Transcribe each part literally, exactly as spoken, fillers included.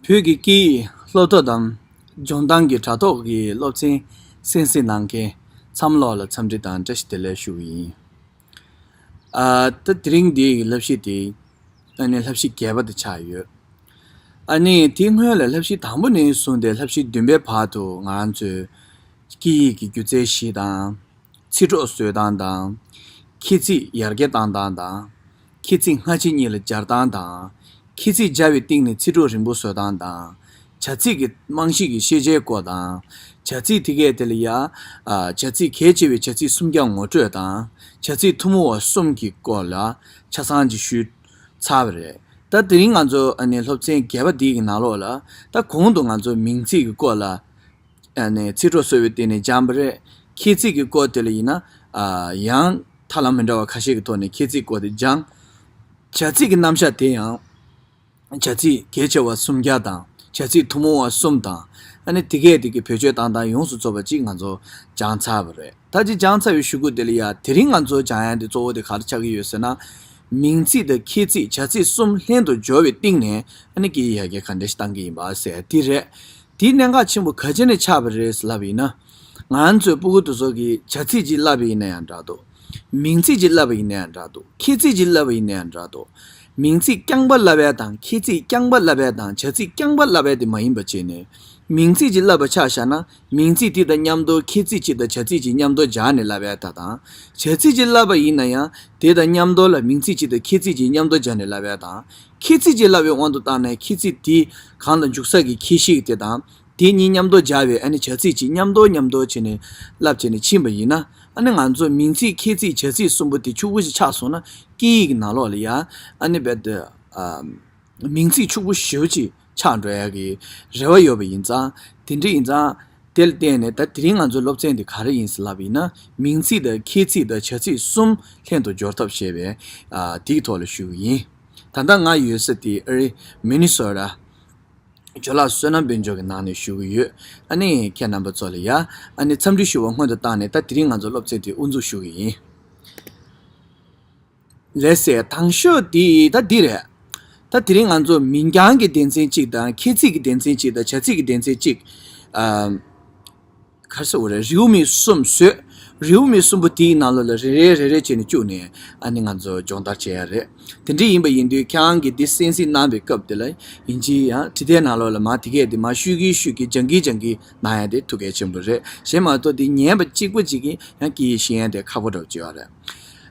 བོད་ཀྱི་སྐད་ཡིག་སློབ་ཐོ་དང་སྦྱོང་སྟངས་ཀྱི་དྲ་ཐོག་གི་སློབ་ཚན་གསན་གཟིགས་གནང་མཁན་ཚང་མ་ལོག་ལ་འཚམས་འདྲི་དང་བཀྲ་ཤིས་བདེ་ལེགས་ཞུ་གི་ཡིན། ཨ་ད་དེ་རིང་འདིའི་བསླབ་གཞི་དེ་ཨ་ནི་བསླབ་གཞི་བརྒྱད་པ་དེ་ཆགས་ཡོད། ཨ་ནི་དེའི་སྔོན་ལ་བསླབ་གཞི་དང་པོ་ནས་བཟུང་སྟེ་བསླབ་གཞི་བདུན་པའི་བར་དུ་ང་རང་ཚོས་སྐད་ཡིག་གི་སྒྱུ་རྩལ་བཞི་དང་། ཚིག་གྲོགས་བཟོ་སྟངས་དང་། ཁྱད་ཚིག་ཡར་རྒྱས་བཏང་སྟངས་དང་། ཁྱད་ཚིག་སྔ་ཕྱི་གཉིས་ལ་སྦྱར་སྟངས་དང་། ཁྱད་ཚིག་སྦྱར་བའི་སྟེང་ནས་ཚིག་གྲོགས་རིང་པོ་བཟོ་སྟངས་དང་། བྱ་ཚིག་གི་རྨང་གཞི་གི་ཤེས་བྱའི་སྐོར་དང་། བྱ་ཚིག་དེ་གས་དེ་ལ་ཡ། ཨ་བྱ་ཚིག་གལ་ཆེ་བའི་བྱ་ཚིག་སུམ་བརྒྱ་ངོ་སྤྲོད་དང་། བྱ་ཚིག་ཐུན་མོང་བ་གསུམ་གྱི་སྐོར་ལ་ཆ་ཚང་ཅིག་ཞུས་ཚར་བ་རེད། ད་དེ་རིང་ང་ཚོ་ཨ་ནི་སློབ་ཚན་བརྒྱད་པ་འདི་གི་ནང་ལོགས་ལ་ད་གོང་དུ་ང་ཚོ་མིང་ཚིག་གི་སྐོར་ལ། ཨ་ནི་ཚིག་གྲོགས་བཟོ་བའི་སྟེང་ནས་སྦྱངས་པ་རེད། ཁྱད་ཚིག་གི་སྐོར་དེ་ལ་ཡིན་ན། ཨ་ཡང་ཐབས་ལམ་མི་འདྲ་བ་ཁ་ཤས་ཀྱི་ཐོག་ནས་ཁྱད་ཚིག་སྐོར་དེ་སྦྱངས། བྱ་ཚིག་གི་རྣམ་གཞག་དེ་ཡང་། བྱ་ཚིག་གལ་ཆེ་བ་སུམ་བརྒྱ་དང་། བྱ་ཚིག་ཐུན་མོང་བ་གསུམ་དང་། ཨ་ནི་དེ་གས་དེ་གི་བེད་སྤྱོད་བཏང་སྟངས་ཡོངས་སུ་རྫོགས་པ་ཅིག་ང་ཚོ་སྦྱངས་ཚར་བ་རེད། ད་ཅི་སྦྱངས་ཚར་བའི་གཞུག་གུ་དེ་ལ་ཡ་དེ་རིང་ང་ཚོ་སྦྱང་ཡ་དེ་གཙོ་བོ་དེ་ག་རེ་ཆགས་ཀྱི་ཡོད་ཟེར་ན། མིང་ཚིག་དང་ཁྱད་ཚིག་བྱ་ཚིག་གསུམ་ལྷན་དུ་སྦྱོར་བའི་སྟེང་ནས་ཨ་ནི་སྐད་ཡིག་ཡར་རྒྱས་ག་འདྲ་ཞིག་བཏང་གི་ཡིན་པ་ཟེར་དེ་རེད། དེའི་གནད་འགག་ཆེན་པོ་ག་ཅི་ནས་ཆགས་པ་རེད་ལབ་ཡིན་ན། ང་ཚོའི་སྤུ་གུ་དེ་ཚོ་གིས་བྱ་ཚིག་ཅིག་བསླབ་པ་ཡིན་ན་ཡང་འདྲ་འདུག་མིང་ཚིག་ཅིག་བསླབ་པ་ཡིན་ན་ཡང་འདྲ་འདུག་ཁྱད་ཚིག་ཅིག་བསླབ་པ་ཡིན་ན་ཡང་འདྲ་འདུག་མིང་ཚིག་རྐྱང་པ་བསླབ་ཡ་དང་ཁྱད་ཚིག་རྐྱང་པ་བསླབ་ཡ་དང་བྱ་ཚིག་རྐྱང་པ་བསླབ་ཡ་དེ་མ་ཡིན་པ་བྱས་ནས། མིང་ཚིག་ཅིག་བསླབ་པ་ཆ་བཞག་ན། མིང་ཚིག་དེ་དང་མཉམ་དུ་ཁྱད་ཚིག་ཅིག་དང་བྱ་ཚིག་ཅིག་མཉམ་དུ་སྦྱར་ནས་བསླབ་ཡ་ད་དང་། བྱ་ཚིག་ཅིག་བསླབ་པ་ཡིན་ན་ཡང་དེ་དང་མཉམ་དུ་ལ་མིང་ཚིག་ཅིག་དང་ཁྱད་ཚིག་ཅིག་མཉམ་དུ་སྦྱར་ནས་བསླབ་ཡ་དང་། ཁྱད་ཚིག་ཅིག་བསླབ་པའི་དབང་དུ་བཏང་ནས་ཁྱད་ཚིག་དེ་གང་ལ་འཇུག་ས་གི་ཁྱད་གཞི་དེ་དང་། དེ་གཉིས་མཉམ་དུ་སྦྱར་བའི་ཨ་ནི་བྱ་ཚིག་ཅིག་མཉམ་དུ་མཉམ་དུ་བྱས་ནས་བསླབ་བྱས་ནས་ཕྱིན་པ་ཡིན་ན། ཨ་ནི་ང་ཚོ་མིང་ཚིག་ཁྱད་ཚིག་བྱ་ཚིག་གསུམ་པོ་དེ་ཕྱུག་པོ་ཞིག་ཆགས་སོང་ན་སྐད་ཡིག་གི་ནང་ལོགས་ལ་ཡ་ཨ་ནི་རྦད་དེ། མིང་ཚིག་ཕྱུག་པོ་ཞེ་པོ་ཅིག་ཆགས་འགྲོ་ཡ་གི་རེ་བ་ཡོད་པ་ཡིན་ཙང་། དེ་འདྲ་ཡིན་ཙང་། དེ་ལ་བརྟེན་ནས་ད་དེ་རིང་ང་ཚོའི་སློབ་ཚན་འདི་ག་རེ་ཡིན་ཟེར་ལབ་པ་ཡིན་ན། མིང་ཚིག་དང་ཁྱད་ཚིག་དང་བྱ་ཚིག་གསུམ་ལྷན་དུ་སྦྱོར་ཐབས་ཞེས་པའི་ཨ་དེའི་ཐོག་ལ་ཞུ་གི་ཡིན། ད་ལྟ་ང་ཡོད་ས་དེ་ཨ་རི་མི་ནི་སོ་ཊ། ཇོ་ལགས་བསོད་ནམས་དཔལ་འབྱོར་གྱི་ནང་ནས་ཞུ་གི་ཡོད། ཨ་ནི་ཁྱེད་རྣམ་པ་ཚོ་ལ་ཡ་ཨ་ནི་འཚམས་འདྲི་ཞུ་བ་སྔོན་དུ་བཏང་ནས་ད་དེ་རིང་ང་ཚོའི་སློབ་ཚན་དེ་དབུ་འཛུགས་ཞུ་གི་ཡིན། ལགས་སེ། དང་ཤོས་འདི་ད་འདི་རེད། ད་དེ་རིང་ང་ཚོ་མིང་རྐྱང་གི་སྡེ་ཚན་གཅིག་དང་ཁྱད་ཚིག་གི་སྡེ་ཚན་གཅིག་དང་བྱ་ཚིག་གི་སྡེ་ཚན་གཅིག་ཨ། ག་རེ་ཟེར་དགོས་རེད། རེའུ་མིག་གསུམ་བཟོས། རེའུ་མིག་གསུམ་པོ་དེའི་ནང་ལོགས་ལ་རེ་རེ་རེ་རེ་བྱས་ནས་བཅུག་ནས་ཨ་ནི་ང་ཚོ་སྦྱོང་བརྡར་བྱེད་ཡ་རེད། དེ་འདྲ་ཡིན་པ་ཡིན་དུས་ཁྱེད་རང་གིས་འདི་གསན་གཟིགས་གནང་བའི་སྐབས་དེ་ལ་ཡིན་གཅིག་ཡང་བྲིས་དེབ་ནང་ལོགས་ལ་མར་དེ་གས་དེ་མར་ཤུགས་ཀྱིས་ཤུགས་ཀྱིས་སྦྱང་གིན་སྦྱང་གིན་གནང་ཡ་དེ་ཐུགས་གལ་ཆེན་པོ་རེད། གཞན་མ་གཏོགས་དེ་ཉན་པ་གཅིག་པོ་གཅིག་གིས་ཡང་སྐད་ཡིག་ཤེས་ཡ་དེ་ཁག་པོ་འདྲ་པོ་ཅིག་ཡོད་རེད།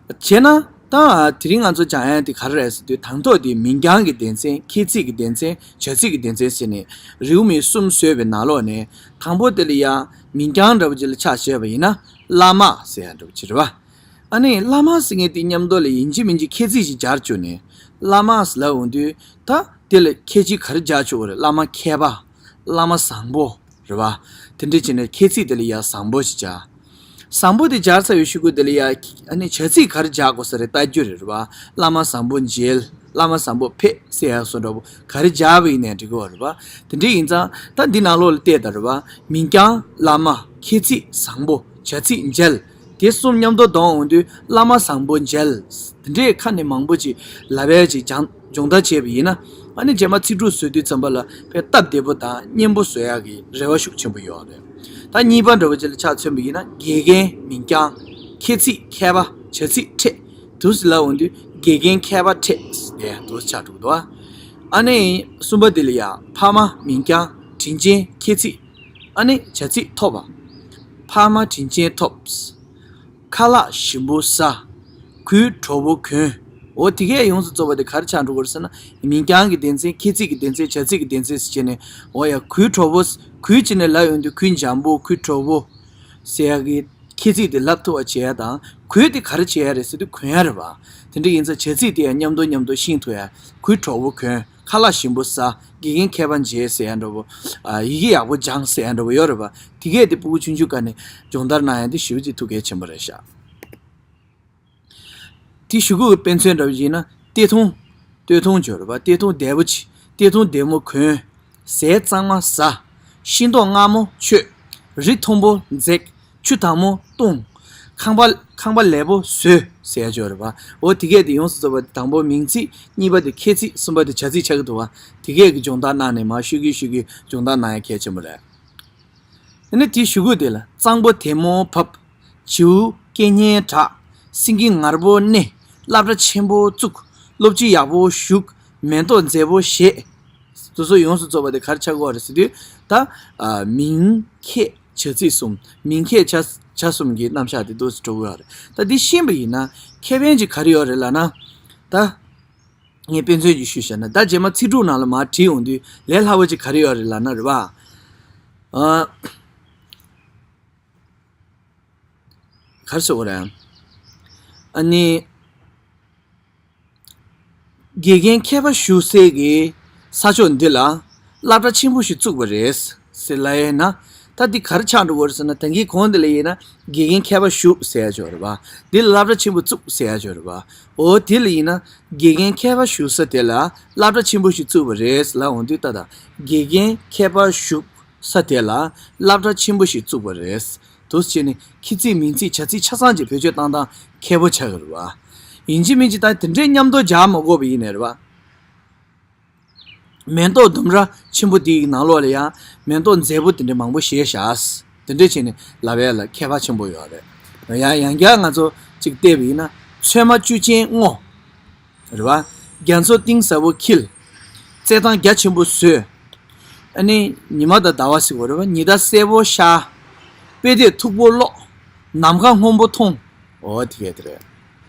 བྱས་ན། ད་དེ་རིང་ང་ཚོ་སྦྱང་ཡ་དེ་ག་རེ་རེད་ཟེར་དུས་དང་ཐོག་དེ་མིང་རྐྱང་གི་སྡེ་ཚན། ཁྱད་ཚིག་གི་སྡེ་ཚན། བྱ་ཚིག་གི་སྡེ་ཚན་ཟེར་ནས་རེའུ་མིག་གསུམ་བཟོས་པའི་ནང་ལོགས་ནས་དང་པོ་དེ་ལ་ཡ་མིང་རྐྱང་འདྲ་པོ་ཅིག་ལ་ཆ་བཞག་པ་ཡིན་ན་བླ་མ་ཟེར་ཡ་འདྲ་པོ་ཅིག་རེད་པ། ཨ་ནི་བླ་མ་ཟེར་མཁན་དེ་མཉམ་དུ་ལ་ཡིན་གཅིག་མིན་གཅིག་ཁྱད་ཚིག་ཅིག་སྦྱར་བཅུག་ནས་བླ་མ་ཟེར་ལབ་འོང་དུས་ད་དེ་ལ་ཁྱད་ཆོས་ག་རེ་སྦྱར་ཆོག་གི་རེད། བླ་མ་མཁས་པ། བླ་མ་བཟང་པོ། རེད་པ། དེ་འདྲ་བྱས་ནས་ཁྱད་ཚིག་དེ་ལ་ཡ་བཟང་པོ་ཞིག་སྦྱར། བཟང་པོ་དེ་སྦྱར་ཚར་བའི་གཞུག་གུ་དེ་ལ་ཡ། ཨ་ནི་བྱ་ཚིག་ག་རེ་སྦྱར་དགོས་ས་རེད་ལྟ་རྒྱུ་རེད། རེད་པ། བླ་མ་བཟང་པོ་མཇལ། བླ་མ་བཟང་པོ་ཕེབས་ཟེར་ཡ་བཟོ་འདྲ་པོ་ག་རེ་སྦྱར་བ་ཡིན་ནའི་འགྲིག་གི་ཡོད་རེད་པ། དེ་འདྲ་ཡིན་ཙང་ད་འདི་ནང་ལོགས་ལ་བལྟས་དང་། རེད་པ། མིང་རྐྱང་བླ་མ། ཁྱད་ཚིག་བཟང་པོ། བྱ་ཚིག་མཇལ། དེ་གསུམ་མཉམ་དུ་བསྡོམས་འོང་དུས་བླ་མ་བཟང་པོ་མཇལ། དེ་འདྲའི་ཁ་ནས་མང་པོ་ཅིག་ལབ་ཡ་ཅིག་སྦྱང་སྦྱོང་བརྡར་བྱས་པ་ཡིན་ན། ཨ་ནི་རྗེས་མ་ཚིག་གྲོགས་བཟོ་དུས་ཙམ་པ་ལ་དཔེ་སྟབས་བདེ་པོ་དང་སྙན་པོ་བཟོ་ཡག་གི་རེ་བ་ཤུགས་ཆེན་པོ་ཡོད་རེད། ད་གཉིས་པ་འདྲ་པོ་ཅིག་ལ་ཆ་མཚོན་པ་ཡིན་ན། དགེ་རྒན་མིང་རྐྱང་། ཁྱད་ཚིག་མཁས་པ། བྱ་ཚིག་ཁྲེད། འདུག་སེ་ལབ་འོང་དུས་དགེ་རྒན་མཁས་པ་ཁྲེད་ཟེར་འདུག་སེ་ཆགས་འགྲོ་གི་འདུག་ཨ་ནི་གསུམ་པ་དེ་ལ་ཡ། ཕ་མ་མིང་རྐྱང་། དྲིན་ཅན་ཁྱད་ཚིག་ཨ་ནི་བྱ་ཚིག་ཐོབ་པ། ཕ་མ་དྲིན་ཅན་ཐོབ། ཁ་ལག་ཞིམ་པོ་ཟ། གོས་དྲོ་པོ་གོན། འོ་དེ་གས་ཡོངས་སུ་རྫོགས་པ་དེ་ག་རེ་ཆགས་འགྲོ་གི་རེད་ཟེར་ན། མིང་རྐྱང་གི་སྡེ་ཚན། ཁྱད་ཚིག་གི་སྡེ་ཚན། བྱ་ཚིག་གི་སྡེ་ཚན་ཟེར་བྱས་ནས། འོ་ཡ། གོས་དྲོ་པོ། གོས་བྱས་ནས་ལབ་ཡོང་དུས་གོས་འཇམ་པོ། གོས་དྲོ་པོ་ཟེར་ཡ་གི་ཁྱད་ཚིག་དེ་ལབ་ཐུབ་པ་བྱེད་ཡ་དང་། གོས་དེ་ག་རེ་བྱེད་ཡ་རེད་ཟེར་དུས་གོན་ཡ་རེད་པ། དེ་འདྲ་ཡིན་ཙང་བྱ་ཚིག་དེ་ཡང་མཉམ་དུ་མཉམ་དུ་ཤེས་ཐུབ་ཡ། གོས་དྲོ་པོ་གོན། ཁ་ལག་ཞིམ་པོ་ཟ། དགེ་རྒན་མཁས་པ་མཇལ་ཟེར་ཡ་འདྲ་པོ། ཨ། ཡི་གེ་ཡག་པོ་སྦྱངས་ཟེར་ཡ་འདྲ་པོ་ཡོད་རེད་པ། དེ་གས་དེ་སྤུ་གུ་ཆུང་ཆུང་སྒང་ནས་སྦྱོང་བརྡར་གནང་ཡ་དེ་ཞེ་པོ་ཅིག་ཐུགས་གལ་ཆེན་པོ་རེད་ཤག་དེ་གཞུག་གུ་གི་དཔེ་མཚོན་འདྲ་པོ་ཡིན་ན། བལྟས་མཐོང་། བལྟས་མཐོང་བྱོས་རེད་པ། བལྟས་མཐོང་བདེ་པོ་བྱེད། བལྟས་མཐོང་བདེ་མོ་གོན། ཟས་གཙང་མ་ཟ། ཤིང་ཏོག་མངར་མོ་མཆོད། རི་མཐོན་པོ་འཛེགས། ཆུ་དྭངས་མོ་བཏུང་། ཁང་པ་ཁང་པ་ལེགས་པོ་བཟོས་ཟེར་ཡ་ཅིག་ཡོད་རེད་པ། འོ་དེ་གས་དེ་ཡོངས་སུ་རྫོགས་པ་དེ་དང་པོ་མིང་ཚིག་གཉིས་པ་དེ་ཁྱད་ཚིག་གསུམ་པ་དེ་བྱ་ཚིག་ཆགས་ཀྱི་འདུག་པ། དེ་གས་ཀྱི་སྦྱོང་བརྡར་གནང་ནས་མར་ཤོད་ཀྱི་ཤོད་ཀྱི་སྦྱོང་བརྡར་གནང་ཡ་གལ་ཆེན་པོ་རེད། ཨ་ནི་དེའི་གཞུག་གུ་དེ་ལ་གཙང་པོ་དེ་མོ་བབས། བྱིའུ་སྐད་སྙན་གྲགས། སེང་གེ་ངར་པོ་གནས། སློབ་གྲྭ་ཆེན་པོ་བཙུགས། སློབ་སྤྱི་ཡག་པོ་བཞུགས། མེ་ཏོག་མཛེས་པོ་བཞད། དེ་ཚོ་ཡོངས་སུ་རྫོགས་པ་དེ་ག་རེ་ཆགས་ཀྱི་ཡོད་རེད་ཟེར་དུས། ད་ཨ་མིང་ཁྱད་བྱ་ཚིག་གསུམ། མིང་ཁྱད་བྱ་བྱ་གསུམ་གྱི་རྣམ་གཞག་དེ་འདུག་སེ་འགྲོ་གི་ཡོད་རེད། ད་འདི་ཤེས་པ་ཡིན་ན་ཁེ་ཕན་ཅིག་ག་རེ་ཡོད་རེད་ལབ་ན། ད་ངས་དཔེ་མཚོན་ཅིག་ཞུས་བཞག་ན། ད་རྗེས་མ་ཚིག་གྲུབ་ནང་ལ་མར་བྲིས་ཡོང་དུས་ལས་སླ་བོ་ཅིག་ག་རེ་ཡོད་རེད་ལབ་ན་རེད་པ། ཨ། ག་རེ་ཟེར་དགོས་རེད། ཨ་ནི། དགེ་རྒན་མཁས་པ་བཞུགས་སའི་གི་ས་ཕྱོགས་འདི་ལ་སློབ་གྲྭ་ཆེན་པོ་ཞིག་བཙུགས་པ་རེད་ཟེར་ལབ་ཡིན་ན། ད་འདི་ག་རེ་ཆགས་འགྲོ་གི་རེད་ཟེར་ན། ད་གིན་གོང་འདི་ལ་ཡིན་ན་དགེ་རྒན་མཁས་པ་བཞུགས་ཟེར་ཡ་ཅིག་ཡོད་རེད་པ། འདི་ལ་སློབ་གྲྭ་ཆེན་པོ་བཙུགས་ཟེར་ཡ་ཅིག་ཡོད་རེད་པ། འོ་དེ་ལ་ཡིན་ན་དགེ་རྒན་མཁས་པ་བཞུགས་ས་དེ་ལ་སློབ་གྲྭ་ཆེན་པོ་ཞིག་བཙུགས་པ་རེད་ཟེར་ལབ་འོང་དུས། ད་ད་དགེ་རྒན་མཁས་པ་བཞུགས་ས་དེ་ལ་སློབ་གྲྭ་ཆེན་པོ་ཞིག་བཙུགས་པ་རེད། འདུག་སེ་བྱས་ནས་ཁྱད་ཚིག་མིང་ཚིག་བྱ་ཚིག་ཆ་ཚང་ཅིག་བེད་སྤྱོད་བཏང་སྟངས་མཁས་པོ་ཆགས་ཀྱི་རེད་པ། ཡིན་གཅིག་མིན་གཅིག་ད་དེ་འདྲའི་མཉམ་དུ་སྦྱར་མ་དགོས་པ་ཡིན་ནའི་རེད་པ། མེ་ཏོག་ལྡུམ་ར་ཆེན་པོ་འདིའི་ནང་ལོགས་ལ་ཡང་མེ་ཏོག་མཛེས་པོ་དེ་འདྲ་མང་པོ་བཞད་བཞག། དེ་འདྲ་བྱས་ནས་ལབ་ཡ་ལ་ཁྱད་པར་ཆེན་པོ་ཡོད་རེད། ཡང་ཡང་བསྐྱར་ང་ཚོ་ཅིག་བལྟས་པ་ཡིན་ན། ཚོད་མ་བཅུ་ཅན་སྔོ། རེད་པ། རྒྱ་མཚོ་གཏིང་ཟབ་པོ་འཁྱིལ། རྩེད་ཐང་རྒྱ་ཆེན་པོ་བཟོས། ཨ་ནི་ཉི་མ་དང་ཟླ་བ་ཟེར་དགོས་རེད་པ། ཉི་ཟླ་སེར་པོ་ཤར། དཔེ་དེབ་མཐུག་པོ་ཀློག། ནམ་མཁའ་སྔོན་པོ་མཐོང་། འོ་དེ་གས་དེ་རེད།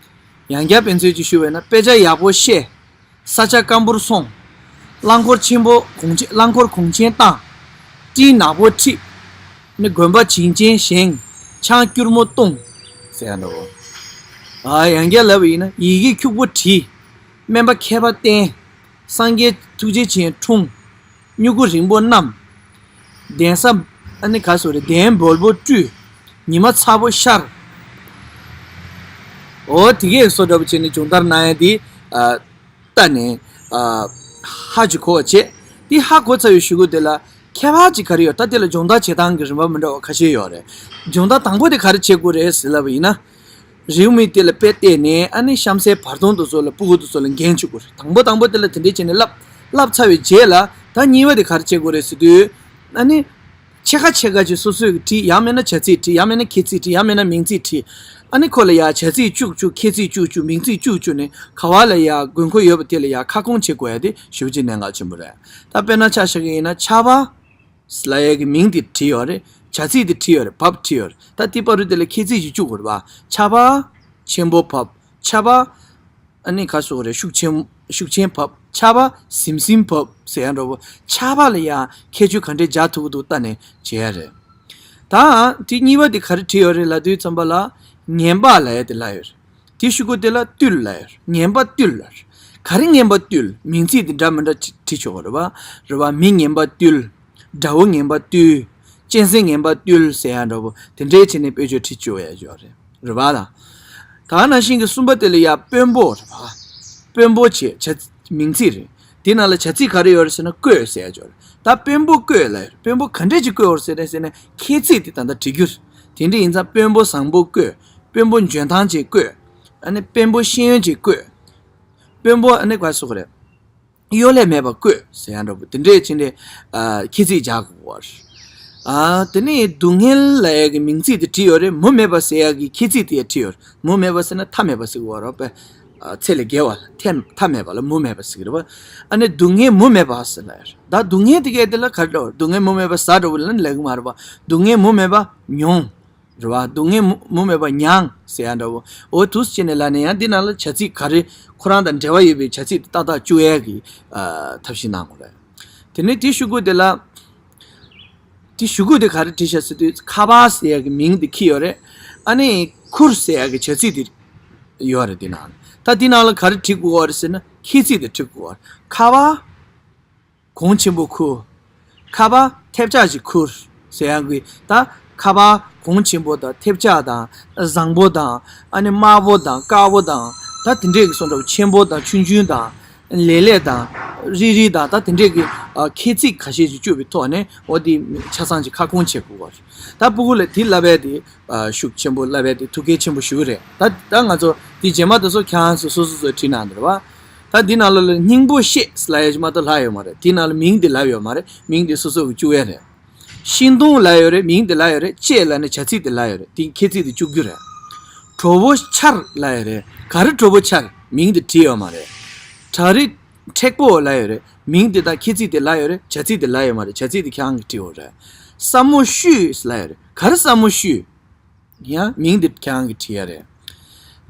ཡང་བསྐྱར་དཔེ་མཚོན་ཅིག་ཞུ་བས་ན། དཔེ་ཆ་ཡག་པོ་བཤད། ས་ཆ་སྐམ་པོར་སོང་། རླངས་འཁོར་ཆེན་པོ་གོང་ཆེ་རླངས་འཁོར་གོང་ཆེན་བཏང་། སྤྲིན་ནག་པོ་འཁྲིགས། ནི་དགོན་པ་བྱིངས་ཆེན་བཞེངས། ཆང་སྐྱུར་མོ་བཏུང་། ཟེར་ཡ་འདྲ་བོ། ཨ། ཡང་བསྐྱར་ལབ་པ་ཡིན་ན། ཡི་གེ་འཁྱུག་པོ་བྲིས། སྨན་པ་མཁས་པ་བསྟེན། སངས་རྒྱས་ཐུགས་རྗེ་ཆེན་འཁྲུངས། སྨྱུ་གུ་རིང་པོ་བསྣམས། གདན་ས། ཨ་ནི་ག་སོ་རེད། གདན་སྦོལ་པོ་བཀྲུས། ཉི་མ་ཚ་པོ་ཤར། འོ་དེ་གས་སོ་འདྲ་པོ་བྱས་ནས་སྦྱོང་བརྡར་གནང་ཡ་དེ། ཨ། ལྟ་ནས། ཨ། ཧ་ཅིག་གོ་བ་བྱས། དེ་ཧ་གོ་ཚར་བའི་གཞུག་གུ་དེ་ལ་ཁྱད་པར་ཅིག་ག་རེ་ཡོད། ད་དེ་ལ་སྦྱོང་བརྡར་བྱེད་སྟངས་ཀྱི་རིམ་པ་མི་འདྲ་བ་ཁ་ཤས་ཡོད་རེད། སྦྱོང་བརྡར་དང་པོ་དེ་ག་རེ་བྱེད་དགོས་རེད་ཟེར་ལབ་པ་ཡིན་ན། རེའུ་མིག་དེ་ལ་དཔེ་བལྟས་ནས། ཨ་ནི་གཤམ་གསལ་བར་སྟོང་དེ་ཚོ་ལ། སྤུ་གུ་དེ་ཚོ་ལ་འགན་བཅུག་དགོས་རེད། དང་པོ་དང་པོ་དེ་ལ་དེ་འདྲས་བྱས་ནས་བསླབ། བསླབ་ཚར་བའི་རྗེས་ལ་ད་གཉིས་པ་དེ་ག་རེ་བྱེད་དགོས་རེད་ཟེར་དུས། ཨ་ནི། ཕྱེད་ཀ་ཕྱེད་ཀ་ཅིག་སོ་སོས་བྲིས། ཡང་མིན་ན་བྱ་ཚིག་བྲིས། ཡང་མིན་ན་ཁྱད་ཚིག་བྲིས། ཡང་མིན་ན་མིང་ཚིག་བྲིས། ཨ་ནི་ཁོ་ལ་ཡ་བྱ་ཚིག་བཅུག་བཅུག་ཁྱད་ཚིག་བཅུག་བཅུག་མིང་ཚིག་བཅུག་བཅུག་ནས། ག་བ་ལ་ཡ་དགོས་མཁོ་ཡོད་པ་དེ་ལ་ཡ་ཁ་སྐོང་བྱེད་དགོས་ཡ་དེ་ཞེ་པོ་ཅིག་གནད་འགག་ཆེན་པོ་རེད། ད་དཔེར་ན་ཆ་བཞག་གི་ཡིན་ན། ཆར་པ་ལབ་ཡ་གི་མིང་དེ་བྲིས་ཡོད་རེད། བྱ་ཚིག་དེ་བྲིས་ཡོད་རེད། བབས་བྲིས་ཡོད་རེད། ད་དེ་བར་དུ་དེ་ལ་ཁྱད་ཚིག་ཅིག་བཅུག་དགོས་རེད་པ། ཆར་པ་ཆེན་པོ་བབས། ཆར་པ། ཨ་ནི་ག་སོ་རེད། ཤུགས་ཆེན། ཤུགས་ཆེན་བབས། ཆར་པ་ཟིམ་ཟིམ་བབས་ཟེར་ཡ་འདྲ་བོ། ཆར་པ་ལ་ཡ་ཁྱད་ཆོས་ག་འདྲས་སྦྱར་ཐུབ་ཀྱི་འདུག་ལྟ་ནས་བྱེད་ཡ་རེད། ད་དེ་གཉིས་པ་དེ་ག་རེ་བྲིས་ཡོད་རེད་ལབ་དུས་ཙམ་པ་ལ། ངན་པ་ལབ་ཡ་དེ་ལབ་ཡོད་རེད། དེ་གཞུག་གུ་དེ་ལ་བཏུལ་ལབ་ཡོད་རེད། ངན་པ་བཏུལ་ལབ་ཡོད་རེད། ག་རེ་ངན་པ་བཏུལ། མིང་ཚིག་དེ་འདྲ་མི་འདྲ་བྲིས་ཆོག་གི་རེད་པ། རེད་པ། མི་ངན་པ་བཏུལ། དགྲ་བོ་ངན་པ་བཏུལ། གཅན་གཟན་ངན་པ་བཏུལ་ཟེར་ཡ་འདྲ་བོ་དེ་འདྲས་བྱས་ནས་དཔེ་བརྗོད་བྲིས་བཅུག་ཡ་ཡོད་རེད། རེད་པ་ལ། ད་ནང་བཞིན་གྱི་གསུམ་པ་དེ་ལ་ཡ་དཔོན་པོ་རེད་པ། དཔོན་པོ་བྱས་བྱ་མིང་ཚིག་རེད། དེ་ནང་ལ་བྱ་ཚིག་ག་རེ་ཡོད་རེད་ཟེར་ན། བསྐོས་ཟེར་ཡ་ཅིག་ཡོད་རེད། ད་དཔོན་པོ་བསྐོས་ལབ་ཡོད་རེད། དཔོན་པོ་ག་འདྲས་ཅིག་བསྐོས་ཡོད་རེད་ཟེར་ན་ཟེར་ན། ཁྱད་ཚིག་དེ་ད་ལྟ་བྲིས་རྒྱུ་རེད། དེ་འདྲ་ཡིན་ཙང་དཔོན་པོ་བཟང་པོ་བསྐོས། དཔོན་པོ་འཇོན་ཐང་ཅན་བསྐོས། ཨ་ནི་དཔོན་པོ་ཤེས་ཡོན་ཅན་བསྐོས། དཔོན་པོ་ཨ་ནི་ག་རེ་ཟེར་དགོས་རེད། གཡོ་ལས་མེད་པ་བསྐོས་ཟེར་ཡ་འདྲ་པོ་དེ་འདྲས་ཅིག་འདྲས། ཨ། ཁྱད་ཚིག་སྦྱར་དགོས་པ་རེད། ཨ། དེ་ནས་སྡུག་བསྔལ་ལབ་ཡ་གི་མིང་ཚིག་དེ་བྲིས་ཡོད་རེད། མུ་མེད་པ་ཟེར་ཡ་གི་ཁྱད་ཚིག་དེ་ཡང་བྲིས་ཡོད་རེད། མུ་མེད་པ་ཟེར་ན་མཐའ་མེད་པ་ཟེར་གྱི་ཡོད་རེད་པས། ཨ། ཚད་ལས་བརྒལ་བ་ལ་མཐའ་མཐའ་མེད་པ་ལ་མུ་མེད་པ་ཟེར་གྱི་རེད་པ། ཨ་ནི་སྡུག་བསྔལ་མུ་མེད་པ་ཟེར་ལབ་ཡ་རེད། ད་སྡུག་བསྔལ་དེ་གས་དེ་ལ་ག་རེ་འདྲ་བོ། སྡུག་བསྔལ་མུ་མེད་པ་ཟ་འདྲ་བོ་ལ་ལབ་ཀྱི་མ་རེད་པ། སྡུག་བསྔལ་མུ་མེད་པ་མྱོང་། རེད་པ། སྡུག་བསྔལ་མུ་མུ་མེད་པ་མྱངས་ཟེར་ཡ་འདྲ་བོ། འོ་འདུག་སེ་བྱས་ནས་ལབ་ནས་ཡང་འདི་ནང་ལ་བྱ་ཚིག་ག་རེ་ཁོ་རང་དང་འབྲེལ་བ་ཡོད་པའི་བྱ་ཚིག་དེ་ཏག་ཏག་བཅུག་ཡ་གི། ཨ། ཐབས་ཤེས་གནང་དགོས་རེད། དེ་ནས་དེའི་གཞུག་གུ་དེ་ལ། དེའི་གཞུག་གུ་དེ་ག་རེ་བྲིས་བཞག་ཟེར་དུས། ཁ་པར་ཟེར་ཡ་གི་མིང་དེ་འཁྱེར་ཡོད་རེད། ཨ་ནི་ཁུར་ཟེར་ཡ་གི་བྱ་ཚིག་དེ་ཡོད་རེད། དེ་ནང་ད་དེ་ནང་ལ་ག་རེ་བྲིས་དགོས་པ་རེད་ཟེར་ན། ཁྱད་ཚིག་དེ་བྲིས་དགོས་པ་རེད། ཁ་པར། གོང་ཆེན་པོ་ཁུར། ཁ་པར་ཐེབས་ཆག་ཅིག་ཁུར་ཟེར་ཡ་གི། ད་ཁ་པར་གོང་ཆེན་པོ་དང་། ཐེབས་ཆག་དང་། བཟང་པོ་དང་། ཨ་ནི་དམར་པོ་དང་། དཀར་པོ་དང་། ད་དེ་འདྲས་ཀྱི་སོ་འདྲ་བོ། ཆེན་པོ་དང་། ཆུང་ཆུང་དང་ ལེ་ལེ་དང་། རི་རི་དང་། ད་དེ་འདྲས་ཀྱི་ཨ་ཁྱད་ཚིག་ཁ་ཤས་ཤིག་བཅུག་པའི་ཐོག་ནས་འོ་དེ་ཆ་ཚང་ཅིག་ཁ་སྐོང་བྱེད་དགོས་པ་རེད། ད་སྤུ་གུ་ལ་དེ་བསླབ་ཡས་དེ་ཨ་ཤུགས་ཆེན་པོ་བསླབ་ཡས་དེ་ཐུགས་གལ་ཆེན་པོ་ཞིག་རེད། ད་ད་ང་ཚོ་དེ་རྗེས་མ་དེ་ཚོ་ཁྱེད་རང་ཚོ་སོ་སོ་སོས་བྲིས་གནང་འདུག་རེད་བ། ད་འདི་ནང་ལོགས་ལ་སྙིང་པོ་ཤེས་ལབ་ཡས་ཅིག་མ་གཏོགས་ལྷག་ཡོད་མ་རེད། དེ་ནང་ལ་མིང་དེ་ལབ་ཡོད་མ་རེད། མིང་དེ་སོ་སོ་གིས་བཅུག་ཡས་རེད། ཤིང་སྡོང་ལབ་ཡོད་རེད། མིང་དེ་ལབ་ཡོད་རེད། ལྕེ་ལབ་ནས་བྱ་ཚིག་དེ་ལབ་ཡོད་རེད། དེ་ཁྱད་ཚིག་དེ་བཅུག་རྒྱུ་རེད། གྲོགས་པོ་ཆར་ལབ་ཡོད་རེད། ག་རེ་གྲོགས་པོ་ཆར། མིང་དེ་བྲིས་ཡོད་མ་རེད། བྲག་རི་མཁྲེགས་པོ་ལབ་ཡོད་རེད། མིང་དེ་དང་ཁྱད་ཚིག་དེ་ལབ་ཡོད་རེད། བྱ་ཚིག་དེ་ལབ་ཡོད་མ་རེད། བྱ་ཚིག་དེ་ཁྱེད་རང་གིས་བྲིས་ཡོད་རེད། ས་མོ་བཤུས་ལབ་ཡོད་རེད། ག་རེ་ས་མོ་བཤུས། ཡང་མིང་དེ་ཁྱེད་རང་གིས་བྲིས་ཡ་རེད།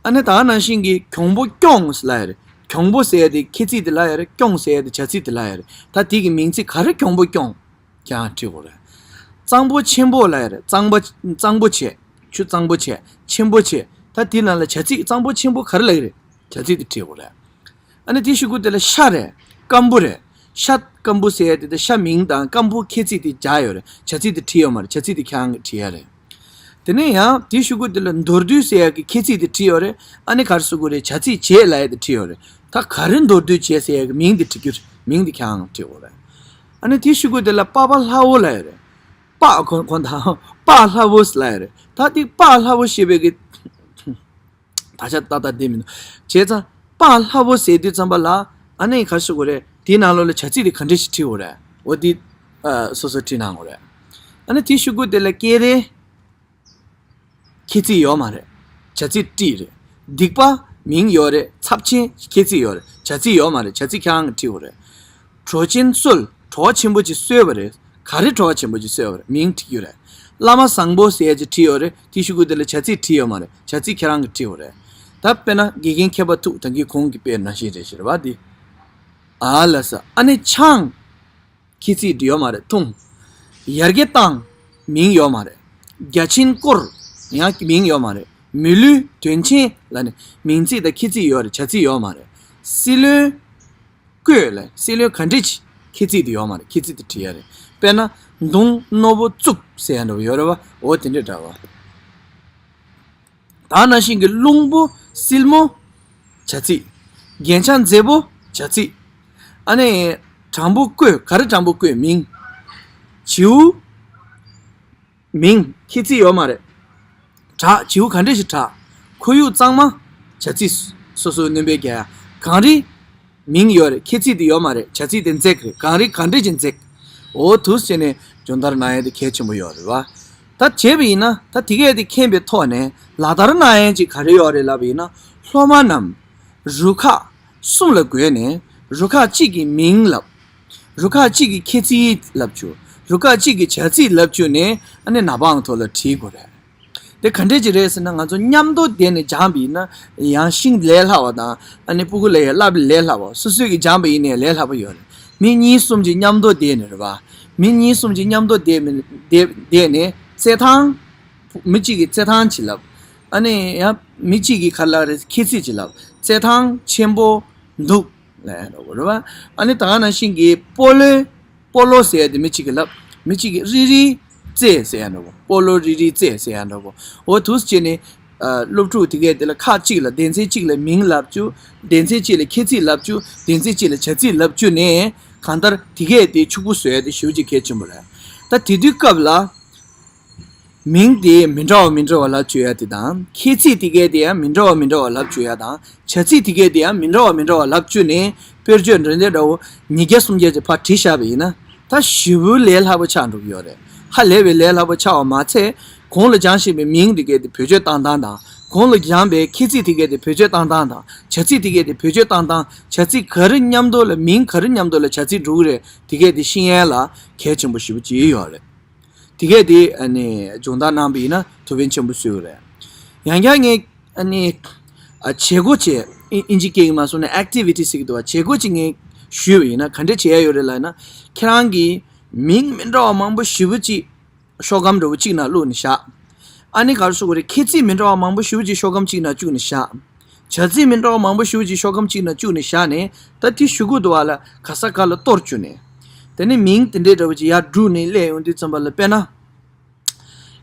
ཨ་ནི་ད་ག་ནང་བཞིན་གྱི་གྱོང་པོ་སྐྱོངས་ལབ་ཡ་རེད། གྱོང་པོ་ཟེར་ཡ་དེ་ཁྱད་ཚིག་དེ་ལབ་ཡ་རེད། སྐྱོངས་ཟེར་ཡ་དེ་བྱ་ཚིག་དེ་ལབ་ཡ་རེད། ད་དེ་གི་མིང་ཚིག་ག་རེ་གྱོང་པོ་སྐྱོངས། ཁྱེད་རང་བྲིས་དགོས་རེད། གཙང་པོ་ཆེན་པོ་ལབ་ཡ་རེད། གཙང་པོ་གཙང་པོ་བྱས། ཆུ་གཙང་པོ་བྱས། ཆེན་པོ་བྱས། ད་དེ་ནང་ལ་བྱ་ཚིག་གཙང་པོ་ཆེན་པོ་ག་རེ་ལབ་ཀྱི་རེད། བྱ་ཚིག་དེ་བྲིས་དགོས་རེད། ཨ་ནི་དེའི་གཞུག་གུ་དེ་ལ་ཤ་རེད། སྐམ་པོ་རེད། ཤ་སྐམ་པོ་ཟེར་ཡ་དེ་དང་ཤ་མིང་དང་སྐམ་པོ་ཁྱད་ཚིག་དེ་སྦྱར་ཡོད་རེད། བྱ་ཚིག་དེ་བྲིས་ཡོད་མ་རེད། བྱ་ཚིག་དེ་ཁྱེད་རང་གིས་བྲིས་ཡ་རེད། དེ་ནས་ཡང་དེའི་གཞུག་གུ་དེ་ལ་མདོར་བསྡུས་ཟེར་ཡ་གི་ཁྱད་ཚིག་དེ་བྲིས་ཡོད་རེད། ཨ་ནི་ག་རེ་ཟེར་དགོས་རེད། བྱ་ཚིག་བྱས་ལབ་ཡ་དེ་བྲིས་ཡོད་རེད། ད་ག་རེ་མདོར་བསྡུས་བྱས་ཟེར་ཡ་གི་མིང་དེ་བྲི་རྒྱུ་རེད། མིང་དེ་ཁྱེད་རང་བྲིས་དགོས་རེད། ཨ་ནི་དེའི་གཞུག་གུ་དེ་ལ་པགས་པ་ལྷ་བོ་ལབ་ཡོད་རེད། པགས་ཁོ་ཁོ་དང་པགས་ལྷ་བོ་ལབ་ཡོད་རེད། ད་དེ་པགས་ལྷ་བོ་ཞེས་པའི་གི་ད་ཆ་ཏག་ཏག་བསྡད་མི་འདུག་བྱས་ཙང་པགས་ལྷ་བོ་ཟེར་དུས་ཙམ་པ་ལ་ཨ་ནི་ག་རེ་ཟེར་དགོས་རེད། དེའི་ནང་ལོགས་ལ་བྱ་ཚིག་དེ་ག་འདྲ་ཞིག་བྲིས་དགོས་རེད། འོ་དེ་ཨ་སོ་སོས་བྲིས་གནང་དགོས་རེད། ཨ་ནི་དེའི་གཞུག་གུ་དེ་ལ་སྐེ་རེ། ཁྱད་ཚིག་ཡོད་མ་རེད། བྱ་ཚིག་བྲིས་རེད། སྡིག་པ་མིང་ཡོད་རེད། ཚབས་ཆེན་ཁྱད་ཚིག་ཡོད་རེད། བྱ་ཚིག་ཡོད་མ་རེད། བྱ་ཚིག་ཁྱེད་རང་གིས་བྲིས་དགོས་རེད། གྲོགས་ཆེན་གསོལ། གྲོགས་ཆེན་པོ་ཅིག་གསོལ་བ་རེད། ག་རེ་གྲོགས་ཆེན་པོ་ཅིག་གསོལ་བ་རེད། མིང་བྲིས་རྒྱུ་རེད། བླ་མ་བཟང་པོ་ཟེར་ཡ་ཅིག་བྲིས་ཡོད་རེད། དེའི་གཞུག་གུ་དེ་ལ་བྱ་ཚིག་བྲིས་ཡོད་མ་རེད། བྱ་ཚིག་ཁྱེད་རང་གིས་བྲིས་དགོས་རེད། ད་དཔེར་ན་དགེ་རྒན་མཁས་པ་ཐུག་ད་གིན་གོང་གི་དཔེ་ནང་བཞིན་རེད་ཟེར་བ་འདི། ཨ་ལ་ས་ཨ་ནི་ཆང་། ཁྱད་ཚིག་འདི་ཡོད་མ་རེད། འཐུང་། ཡར་རྒྱས་བཏང་། མིང་ཡོད་མ་རེད། བརྒྱ་བྱིན་བསྐོར། ཡང་མིང་ཡོད་མ་རེད། མི་ལུས་དོན་ཆེན་ལབ་ནས་མིང་ཚིག་དང་ཁྱད་ཚིག་ཡོད་རེད། བྱ་ཚིག་ཡོད་མ་རེད། སྲིད་བློན་བསྐོས་ལ་སྲིད་བློན་ག་འདྲ་ཅིག་ཁྱད་ཚིག་དེ་ཡོད་མ་རེད། ཁྱད་ཚིག་དེ་བྲིས་ཡ་རེད། དཔེར་ན་མདུང་རྣོ་པོ་བཙུགས་ཟེར་ཡ་འདྲ་བོ་ཡོད་རེད་བ། འོ་དེ་འདྲ་འདྲ་བ། ད་ནང་བཞིན་གྱི་རླུང་པོ་བསིལ་མོ། བྱ་ཚིག་རྒྱན་ཆ་མཛེས་པོ། བྱ་ཚིག་ཨ་ནི། དྲང་པོ་བསྐོས། ག་རེ་དྲང་པོ་བསྐོས། མིང་། བྱིའུ། མིང་། ཁྱད་ཚིག་ཡོད་མ་རེད། གྲགས། བྱིའུ་ག་འདྲ་ཞིག་གྲགས། ཁོར་ཡུག་གཙང་མ། བྱ་ཚིག་སོ་སོའི་སྣོན་པའི་རྒྱ་ཡ། གངས་རི། མིང་ཡོད་རེད། ཁྱད་ཚིག་དེ་ཡོད་མ་རེད། བྱ་ཚིག་དེ་འཛེགས་རེད། གངས་རི་ག་འདྲ་ཅིག་འཛེགས། འོ་འདུག་སེ་བྱས་ནས་སྦྱོང་བརྡར་གནང་ཡས་དེ་གལ་ཆེན་པོ་ཡོད་རེད་བ། ད་བྱས་པ་ཡིན་ན་ད་དེ་གས་དེ་མཁྱེན་པའི་ཐོག་ནས་ལག་བསྟར་གནང་ཡས་ཅིག་ག་རེ་ཡོད་རེད་ལབ་པ་ཡིན་ན། སློབ་མ་རྣམས་རུ་ཁག་གསུམ་ལ་བགོས་ནས་རུ་ཁག་གཅིག་གི་མིང་ལབ། རུ་ཁག་གཅིག་གི་ཁྱད་ཚིག་ལབ་བཅུག་རུ་ཁག་གཅིག་གི་བྱ་ཚིག་ལབ་བཅུག་ནས་ཨ་ནི་ནག་པང་ཐོག་ལ་བྲིས་དགོས་རེད། དེ་ག་འདྲས་ཅིག་རེད་ཟེར་ན། ང་ཚོ་མཉམ་དུ་བསྡད་ནས་སྦྱངས་པ་ཡིན་ན་ཡང་ཤིང་ལས་སླ་བ་དང་། ཨ་ནི་སྤུ་གུ་ལ་ཡང་བསླབ་ལས་སླ་བ། སོ་སོས་ཀྱིས་སྦྱངས་པ་ཡིན་ནའི་ལས་སླ་པོ་ཡོད་རེད། མི་གཉིས་གསུམ་ཅིག་མཉམ་དུ་བསྡད་ནས་རེད་བ། མི་གཉིས་གསུམ་ཅིག་མཉམ་དུ་བསྡད་མི་བསྡད་བསྡད་ནས་རྩེད་ཐང་། མི་གཅིག་གིས་རྩེད་ཐང་ཅིག་ལབ། ཨ་ནི་ཡང་མི་གཅིག་གིས་ག་ལ་རེད། ཁྱད་ཚིག་ཅིག་ལབ། རྩེད་ཐང་ཆེན་པོ་འདུག་ལབ་ཡ་འདྲ་བོ་རེད་བ། ཨ་ནི་ད་ག་ནང་བཞིན་གྱི་སྤོ་ལོའི། སྤོ་ལོ་ཟེར་ཡ་དེ་མི་གཅིག་གིས་ལབ། མི་གཅིག་གིས་རི་རི་རྩེ་ཟེར་ཡ་འདྲ་བོ། སྤོ་ལོ་རི་རི་རྩེ་ཟེར་ཡ་འདྲ་བོ། འོ་འདུག་སེ་བྱས་ནས། ཨ། སློབ་ཕྲུག་དེ་གས་དེ་ལ་ཁག་གཅིག་ལ་སྡེ་ཚན་གཅིག་ལ་མིང་ལབ་བཅུག་སྡེ་ཚན་གཅིག་ལ་ཁྱད་ཚིག་ལབ་བཅུག་སྡེ་ཚན་གཅིག་ལ་བྱ་ཚིག་ལབ་བཅུག་ནས་གང་ལྟར་དེ་གས་དེ་ཕྱུག་པོ་བཟོ་ཡ་དེ་ཞེ་པོ་ཅིག་གལ་ཆེན་པོ་རེད། ད་དེ་དུས་སྐབས་ལ། མིང་དེ་མི་འདྲ་བ་མི་འདྲ་བ་ལབ་བཅུག་ཡ་དེ་དང་། ཁྱད་ཚིག་དེ་གས་དེ་ཡང་མི་འདྲ་བ་མི་འདྲ་བ་ལབ་བཅུག་ཡ་དང་། བྱ་ཚིག་དེ་གས་དེ་ཡང་མི་འདྲ་བ་མི་འདྲ་བ་ལབ་བཅུག་ནས་དཔེར་བརྗོད་འདྲ་འདྲ་འདྲ་བོ་ཉིས་བརྒྱ་སུམ་བརྒྱ་ཅིག་ཕར་བྲིས་བཞག་པ་ཡིན་ན། ད་ཞེ་པོ་ལས་སླ་པོ་ཆགས་འགྲོ་གི་ཡོད་རེད། ཧ་ལས་པའི་ལས་སླ་པོ་ཆགས་པ་མ་ཚད། གོང་ལ་སྦྱངས་བཞིན་པའི་མིང་དེ་གས་དེ་བེད་སྤྱོད་བཏང་སྟངས་དང་། གོང་ལ་སྦྱངས་པའི་ཁྱད་ཚིག་དེ་གས་དེ་བེད་སྤྱོད་བཏང་སྟངས་དང་། བྱ་ཚིག་དེ་གས་དེ་བེད་སྤྱོད་བཏང་སྟངས། བྱ་ཚིག་ག་རེ་མཉམ་དུ་ལ་མིང་ག་རེ་མཉམ་དུ་ལ་བྱ་ཚིག་འགྲོ་གི་རེད། དེ་གས་དེ་ཤེས་ཡ་ལ་གལ་ཆེན་པོ་ཞེ་པོ་ཅིག་ཡོད་རེད། དེ་གས་དེ་ཨ་ནི་སྦྱོང་བརྡར་གནང་པ་ཡིན་ན་ཐུགས་ཕན་ཆེན་པོ་གསོས་ཀྱི་རེད། ཡང་བསྐྱར་ངས་ཨ་ནི་ཨ་བྱེད་སྒོ་ཅིག་ཨིན་ཨིན་ཇི་སྐད་ཀྱིས་མ་སོང་ན་ཨེག་ཊི་བི་ཊི་ཟེར་གྱི་འདུག་བ། བྱེད་སྒོ་ཅིག་ངས་ཞུས་པ་ཡིན་ན་ག་འདྲས་བྱེད་ཡ་ཡོད་རེད་ལབ་ན། ཁྱེད་རང་གིས་མིང་མི་འདྲ་བ་མང་པོ་ཞེ་པོ་ཅིག་ཤོག་སྒམ་འདྲ་བོ་གཅིག་ནང་བླུགས་ནས་བཞག་ཨ་ནི་ག་རེ་ཟེར་དགོས་རེད། ཁྱད་ཚིག་མི་འདྲ་བ་མང་པོ་ཞེ་པོ་ཅིག་ཤོག་སྒམ་གཅིག་ནང་བཅུག་ནས་བཞག་བྱ་ཚིག་མི་འདྲ་བ་མང་པོ་ཞེ་པོ་ཅིག་ཤོག་སྒམ་གཅིག་ནང་བཅུག་ནས་བཞག་ནས། ད་དེ་གཞུག་གུ་དུ་བ་ལ་ག་ས་ག་ལ་གཏོར་བཅུག་ནས། དེ་ནས་མིང་དེ་འདྲའི་འདྲ་བོ་ཅིག་ཡར་བསྒྲུགས་ནས་སླེབས་ཡོང་དུས་ཙམ་པ་ལ་དཔེར་ན།